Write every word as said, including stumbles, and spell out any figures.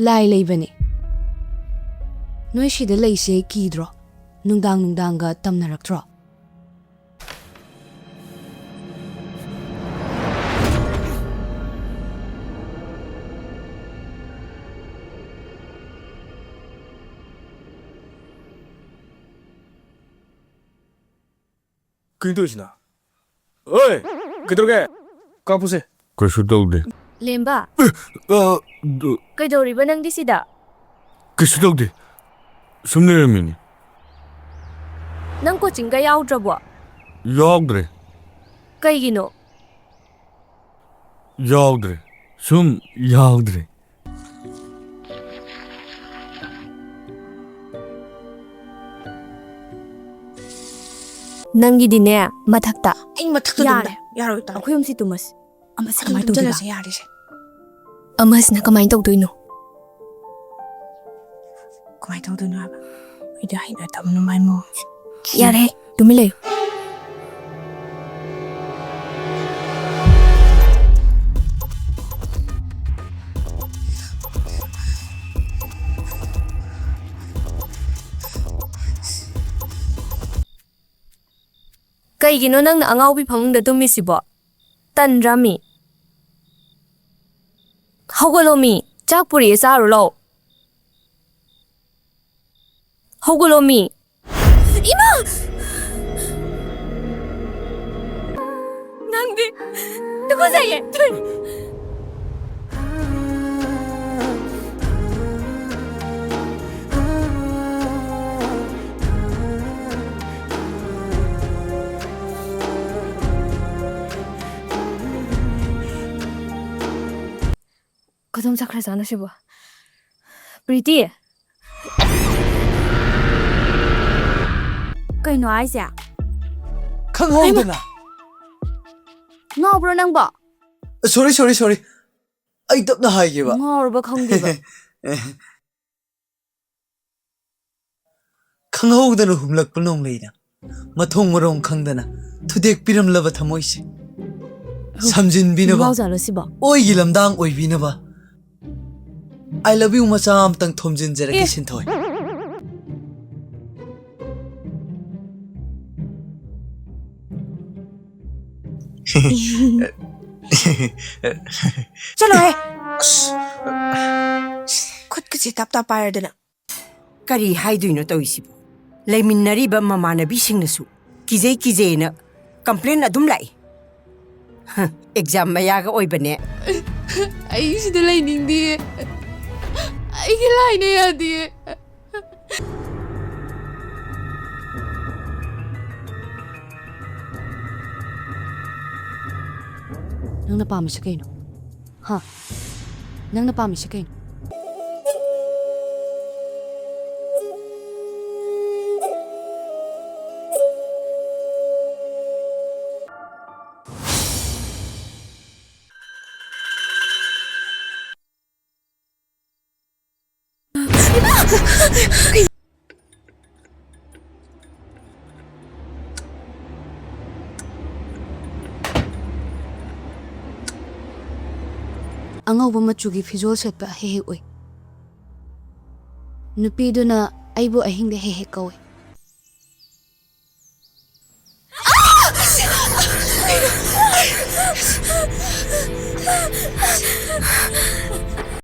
ꯂꯥꯏ ꯂꯩꯕꯅꯦ꯫ ꯅꯣꯏ ꯁꯤꯗ ꯂꯩꯁꯦ ꯀꯤꯗ꯭ꯔꯣ? ꯅꯨꯡꯗꯥꯡ ꯅꯨꯡꯗꯥꯡꯒ ꯇꯝꯅꯔꯛꯇ꯭ꯔꯣ? ꯀꯩꯅꯣ ꯇꯧꯔꯤꯁꯤꯅ? ꯑꯣꯏ! ꯀꯩꯗꯧꯔꯒꯦ? ꯀꯥꯞꯄꯨꯁꯦ꯫ ꯀꯩꯁꯨ ꯇꯧꯗꯦ꯫ ꯂꯦꯝꯕ, ꯑ, ꯗꯨ- ꯀꯩꯗꯧꯔꯤꯕ ꯅꯪꯗꯤ ꯁꯤꯗ? ꯀꯩꯁꯨ ꯇꯧꯗꯦ꯫ ꯁꯨꯝ ꯂꯩꯔꯝꯃꯤꯅꯤ꯫ ꯅꯪ ꯀꯣꯆꯤꯡꯒ ꯌꯥꯎꯗ꯭ꯔꯕꯣ? ꯌꯥꯎꯗ꯭ꯔꯦ꯫ ꯀꯩꯒꯤꯅꯣ? ꯌꯥꯎꯗ꯭ꯔꯦ꯫ ꯁꯨꯝ ꯌꯥꯎꯗ꯭ꯔꯦ꯫ ꯅꯪꯒꯤꯗꯤꯅꯦ, ꯃꯊꯛꯇ꯫ ꯑꯩ ꯃꯊꯛꯇ ꯑꯗꯨꯝ ꯌꯥꯔꯦ꯫ ꯂꯩ꯫ ꯌꯥꯔꯣꯏ, ꯇꯜꯂꯦ꯫ ꯑꯩꯈꯣꯏ ꯑꯍꯨꯝꯁꯤ ꯇꯨꯝꯃꯁꯤ꯫ ꯑꯃꯁꯤꯅ ꯑꯗꯨꯝ ꯀꯃꯥꯏꯅ ꯇꯧꯗꯣꯏꯕ? ꯇꯨꯝꯁꯤꯜꯂꯁꯦ ꯌꯥꯔꯤꯁꯦ꯫ ꯑꯃꯁꯤꯅ ꯀꯃꯥꯏꯅ ꯇꯧꯗꯣꯏꯅꯣ? ꯀꯃꯥꯏꯅ ꯇꯧꯗꯣꯏꯅꯣ ꯍꯥꯏꯕ? ꯑꯩꯗꯤ ꯍꯩꯅꯗꯕꯅ ꯃꯥꯏ ꯃꯑꯣꯡꯁꯦ꯫ ꯌꯥꯔꯦ, ꯇꯨꯃꯤꯟ ꯂꯩꯌꯨ꯫ ꯀꯩꯒꯤꯅꯣ ꯅꯪꯅ ꯑꯉꯥꯎꯕꯤ ꯐꯃꯨꯡꯗ ꯇꯨꯝꯃꯤꯁꯤꯕꯣ? ꯇꯟꯗ꯭ꯔꯥ ꯃꯤ? ꯍꯧꯒꯠꯂꯣ ꯃꯤ, ꯆꯥꯛ ꯄꯨꯔꯛꯑꯦ, ꯆꯥꯔꯨ ꯂꯥꯎ꯫ ꯍꯧꯒꯠꯂꯣ ꯃꯤ꯫ ꯏꯃꯥ! ꯅꯪꯗꯤ ꯇꯨꯀꯠꯆꯩꯌꯦ꯫ ꯀꯗꯣꯝ ꯆꯠꯈ꯭ꯔꯖꯥꯠꯅꯣ ꯁꯤꯕꯣ? ꯄ꯭ꯔꯤꯇꯤ! ꯀꯩꯅꯣ ꯍꯥꯏꯁꯦ? ꯈꯪꯍꯧꯗꯅ꯫ ꯉꯥꯎꯕ꯭ꯔꯣ ꯅꯪꯕꯣ? Sorry, sorry, sorry. ꯑꯩ ꯇꯞꯅ ꯍꯥꯏꯒꯦꯕ꯫ ꯉꯥꯎꯔꯕ ꯈꯪꯗꯦꯕ꯫ ꯈꯪꯍꯧꯗꯅ ꯍꯨꯝꯂꯛꯄ ꯅꯣꯡꯂꯩꯅ ꯃꯊꯣꯡ ꯃꯔꯣꯡ ꯈꯪꯗꯅ ꯊꯨꯗꯦꯛꯄꯤꯔꯝꯂꯕ ꯊꯃꯣꯏꯁꯦ ꯍꯨ, ꯁꯝꯖꯤꯟꯕꯤꯅꯕ, ꯉꯥꯎꯖꯥꯠꯂꯣ ꯁꯤꯕꯣ? ꯑꯣꯏꯒꯤ ꯂꯝꯗꯥꯡ ꯑꯣꯏꯕꯤꯅꯕ I love you ꯃꯆꯥ ꯑꯝꯇꯪ ꯊꯣꯝꯖꯤꯟꯖꯔꯛꯀꯦ, ꯑꯦ꯫ ꯁꯤꯟꯊꯣꯏ꯫ ꯆꯠꯂꯣꯍꯦ꯫ ꯑꯁ꯫ ꯈꯨꯠꯀꯁꯦ ꯇꯞ ꯇꯞ ꯄꯥꯏꯔꯗꯅ꯫ ꯀꯔꯤ ꯍꯥꯏꯗꯣꯏꯅꯣ ꯇꯧꯔꯤꯁꯤꯕꯣ? ꯂꯩꯃꯤꯟꯅꯔꯤꯕ ꯃꯃꯥꯟꯅꯕꯤꯁꯤꯡꯅꯁꯨ ꯀꯤꯖꯩ ꯀꯤꯖꯩꯅ complain ꯑꯗꯨꯝ ꯂꯥꯛꯏ꯫ ꯍ, exam ꯃꯌꯥꯒ ꯑꯣꯏꯕꯅꯦ꯫ ꯑꯩ ꯁꯤꯗ ꯂꯩꯅꯤꯡꯗꯦ꯫ ꯑꯩꯒꯤ line ꯌꯥꯗꯦ꯫ ꯅꯪꯅ ꯄꯥꯝꯃꯤꯁꯦ ꯀꯩꯅꯣ? ꯍꯥ? ꯅꯪꯅ ꯄꯥꯝꯃꯤꯁꯦ ꯀꯩꯅꯣ? ꯑꯉꯧꯕ ꯃꯆꯨꯒꯤ ꯐꯤꯖꯣꯜ ꯁꯦꯠꯄ ꯍꯦꯛ ꯍꯦꯛ ꯎꯏ꯫ ꯅꯨꯄꯤꯗꯨꯅ ꯑꯩꯕꯨ ꯑꯍꯤꯡꯗ ꯍꯦꯛ ꯍꯦꯛ ꯀꯧꯏ꯫